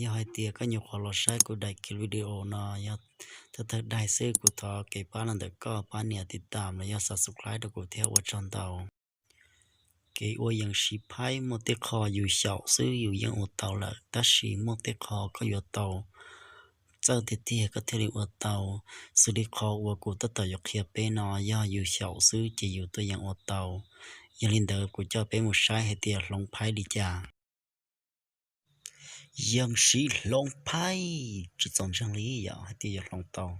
Yog hais tias koj nyuam qhuav los saib kuv daim kev video no yog thawj thawj daim xwb, kuv thov kev pab los ntawm koj pab nias tiv tam los yog subscribe rau kuv thiab, ua tsaug ntau. Kev ua yees siv phaib muaj tej qho yus xyaum xwb yus yeej ua tau lawm, tab sis muaj tej qho koj yuav tau txawj tiag tiag koj thiaj li ua tau. Xws li qhov uas kuv tab tom yuav qhia peb no, yog yus xyaum xwb ces yus tuaj yees ua tau. Yog li ntawd kuv coj peb mus saib hais tias hloov phaib li cas. Yees siv hloov phaib tsis txaus ntseeg li yom, hais tias yuav hloov tau.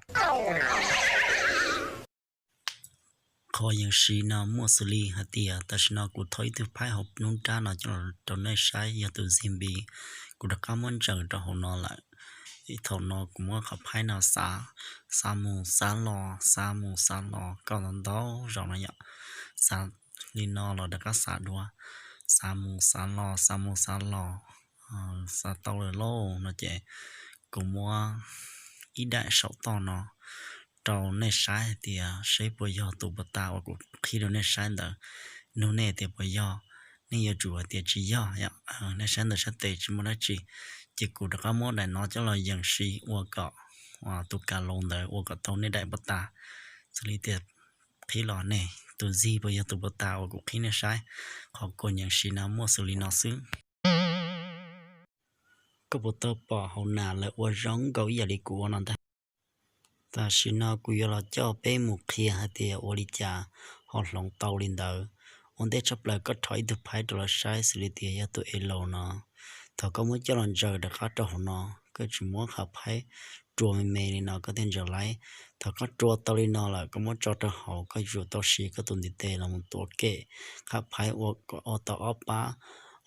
Qhov yees siv no muaj xws li hais tias tam sim no kuv thau ib tug phaib hauv hnub nrab no coj los rau nej saib, yog tus zig npis. Kuv rov qab muab ntsaws rau hauv no lawm. Thaum no kuv muab qhov phaib no xav, xav mus xav los, xav mus xav los, kom ntau ntau zaus no yom. Xav li no los rov qab xav dua, xav mus xav los, xav mus xav los, xav tau lawm lauj no ces kuv muab ib daim saum toj no rau nej saib hais tias seb puas yog tus puas tas uas kuv qhib rau nej saib ntawd. Nug nej tias puas yog, nej yuav tsum hais tias tsis yog, nej saib ntawm sab tes tsis muaj dab tsi. Ces kuv rov qab muab daim no coj los yees siv ua kom tus kas laus ntawd ua kom tau nej daim puas tas. Xws li tias qhib los ne, tus zig puas yog tus puas tas uas kuv qhib nej saib. Qhov kuv yees siv no muaj xws li no xwb. Koj puas tau pom hauv nas lawv ua zoo nkaus ib yam li kuv ua no ntag? Tam sim no kuv yuav los coj peb mus qhia hais tias ua li cas ho hloov tau li ntawd. Ua ntej tshaj plaws koj rho ib tug phaib rau lawv saib xws li tias yog tus ev laus no. Thaum koj muab coj los ntsaws rov qab rau hauv no, koj tsuas muab qhov phaib rua me me li no koj thiaj ntsaws laib. Thaum koj rua tau li no lawm koj muab tso rau hauv, koj yuav tsum tau siv koj tus ntiv tes los mus tuav kem qhov phaib ua tau ob pab,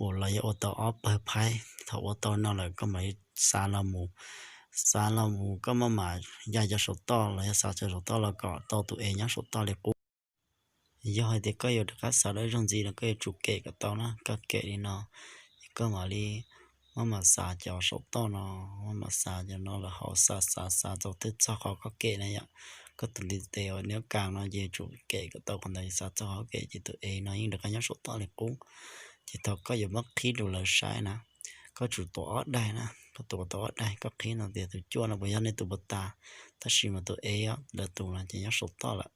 uas los yog ua tau ob pawg phaib. Thaum ua tau no lawm koj mam li xav los mus, xav los mus koj maj mam ya cov saum toj los yog xav cov saum toj los kom tau tus ev nyob saum toj li qub. Yog hais tias koj yuav rov qab xav dawb zog ntxiv no koj yuav tsum kem kom tau na, koj kem li no, koj mam li maj mam xav cov saum toj no, maj mam xav cov no los hauv, xav xav xav txog twb txog qhov koj kem na yom. Koj tus ntiv tes uas niab kas no ces yuav tsum kem kom tau qhov ntawd, xav txog qhov kem ces tus ev no yeej rov qab nyob saum toj li qub. Ces thaum koj yuav muab qhib rau lawv saib na, koj tsum tuav ob daig na, koj tuav tau ob daig, koj qhib no tias tus cuaj no puas yog nej tus puas tas, tab sis mas tus ev lawv tus no ces nyob saum toj lawm.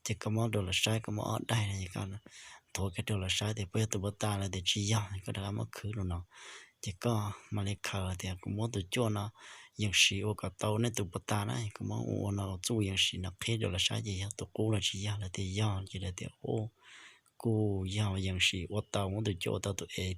Ces koj muab rau lawv saib, koj muab ob daig no nthuav kiag rau lawv saib tias puas yog tus puas tas, lawv tias tsis yog, koj rov qab muab khwb rau no. Ces koj mam li khaws tias kuv muab tus cuaj no yees siv ua kom tau nej tus puas tas na, kuv muab ua no txuj yees siv no qhib rau lawv saib ces yog tus qub los tsis yog. Lawv tias yog, ces lawv tias u, kuj yog yees siv ua tau, muab tus cuaj ua tau tus ev.